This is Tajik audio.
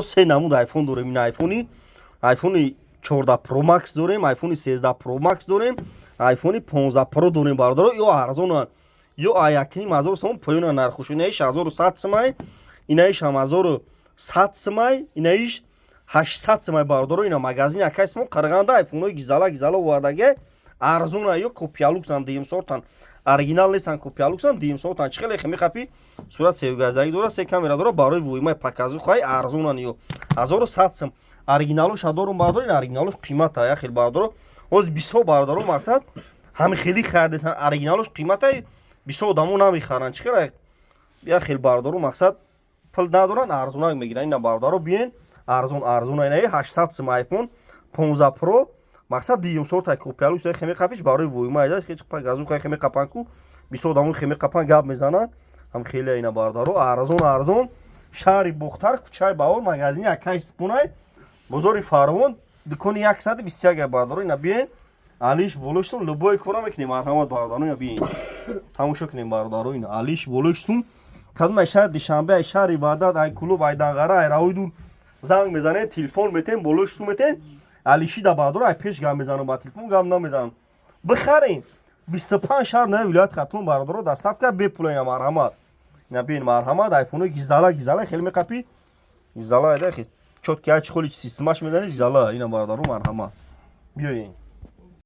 Се намуд айфон дорем. Ин айфони 14 Pro Max дорем, айфони 13 Pro Max дорем, айфони 15 Pro дорем, бародаро. Ё арзонанд, ё 1500 сомон поёна нархуш. Инаиш 1100 сумай, инаиш ҳам 1100 сумай, инаиш 800 сумай, бародаро. Ина магазини акай смо Қарағанда айфонҳои гизала гизала овардаге, арзона. Ё копия люксан, дуюм сортан, оригинал нестан, копия люксан, дуюм сортан. Чӣ хеле мехапи, сурат севгаздагӣ дора, се камера дора, барои воимаи показухай арзонан. Ё 1100 сум. Оригиналоша дорум, бародаро, ин оригиналош қимата я хел, бародаро. Ҳозир бисёр бародаро, мақсад, ҳами хеле харидасан, оригиналош қимата, бисёр одамо намехаранд. Чӣ хел я хел, бародаро, мақсад, пул надоранд, арзонак мегиранд. Ина, бародаро, биен, арзон арзона. Ина 800 сум айфон 15 Pro, мақсад, дуюм сорта, копия люкс. Хеме қапиш барои воима газуха хеме қапан ку, бисёр одамо хеме қапан гап мезананд, ҳам хеле. Ина, бародаро, арзон арзон. Шаҳри Бохтар, кӯчаи Баҳор, магазини акай Спунай, бозори Фаровон, дукони 121. Бародаро, ина биен, алиш болоштун, любой кора мекунем, марҳамат, бародаро. Ина биен, тамошо кунем, бародаро. Ина алиш болоштун. Кадом ай шаҳри Душанбе, ай шаҳри Ваҳдат, ай Кулоб, ай Данғара, ай Равойдур занг мезанед, телефон метен, болоштун метен, алишида, бародаро. Ай пеш гап мезанам, ба телефон гап намезанам. Бихарен, 25 шаҳр нави вилояти Хатлон, бародаро, доставка бепула. Ина, марҳамат, ина биен, марҳамат. Айфонои гизала гизала, хеле меқапӣ, гизала, айда чёткий, ай чихоли системаш мезанед, гизала. Ина, бародаро, марҳамат, биёен.